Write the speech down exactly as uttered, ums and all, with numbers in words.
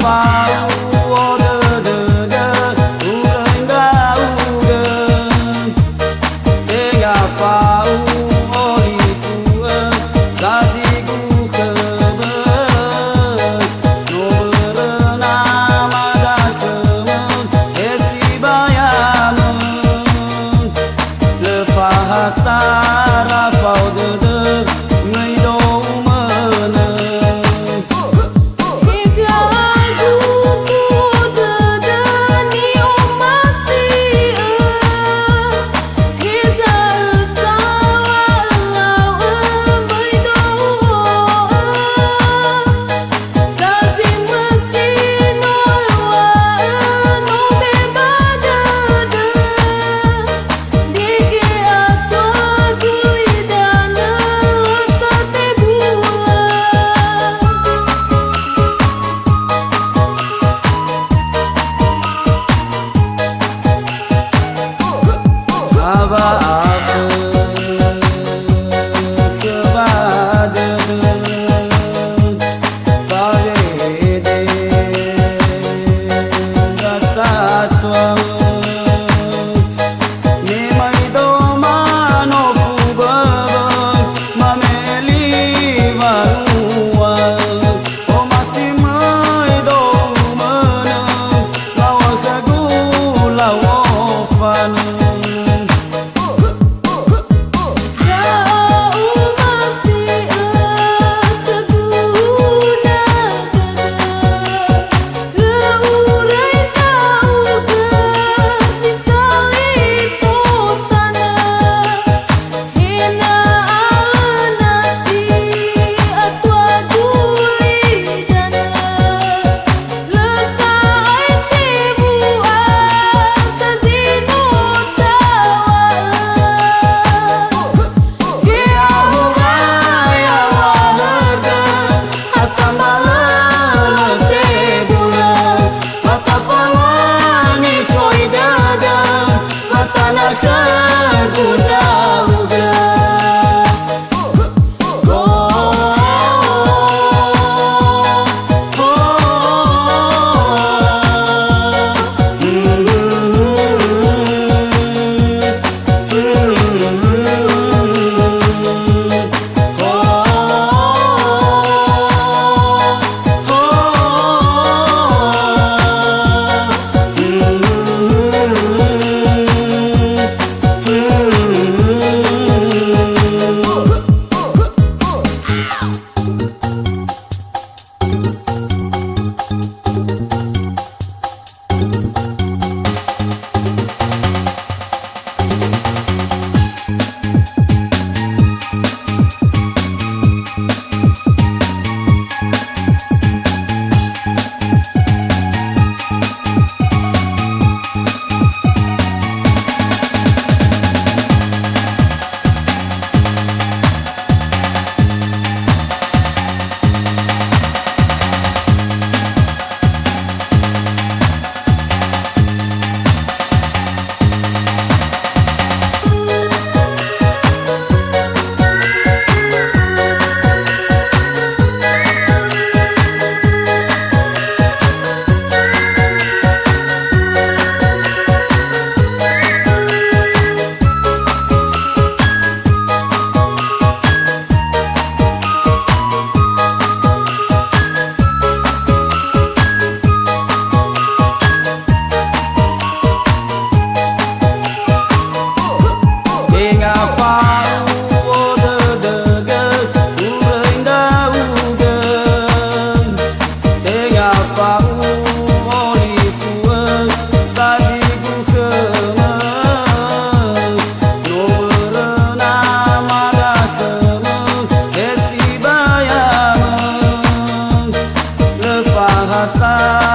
Fa'u'o dödödö, uröi ndra'ugö. Tenga fa'u'o lifu'ö, zazi gukhö böi. No börö na madakhömö, he sibayamö. Lö fahasara fao dödö, möi dou mönö. Hega agu tu'o dödö ni'omasi'ö, heza ösa wa ölau möi dou o'ö. Sa zi mösi no öŵa'ö no be ba dödö, dege ato gulidanö lö sa tebula. Hawa afö khö ba dödö. Fawede ndra satua, me möi dou manofu böwö, mameli wanua, omasi möi dou mönö, laŵa'ö khögu lau ofanö. Ya'o umasi'ö töguna dödö, lö uröi ndra'ugö si salito tanö, he na alö nasi atua gulidanö. Lö sa'ae tewu'a sa zi no taŵa'ö. We'ahowa yaŵa högö, ha sambalö lö tebulö, ba tafalangi khoi dödö, ba tanö khögu ndra'ugö. Tenga fa'u'o dödögö, uröi ndra'ugö. Tenga fa'u'o lifu'ö, zazi gukhömö. No börö na madakhömö, he sibayamö. Lö fahasara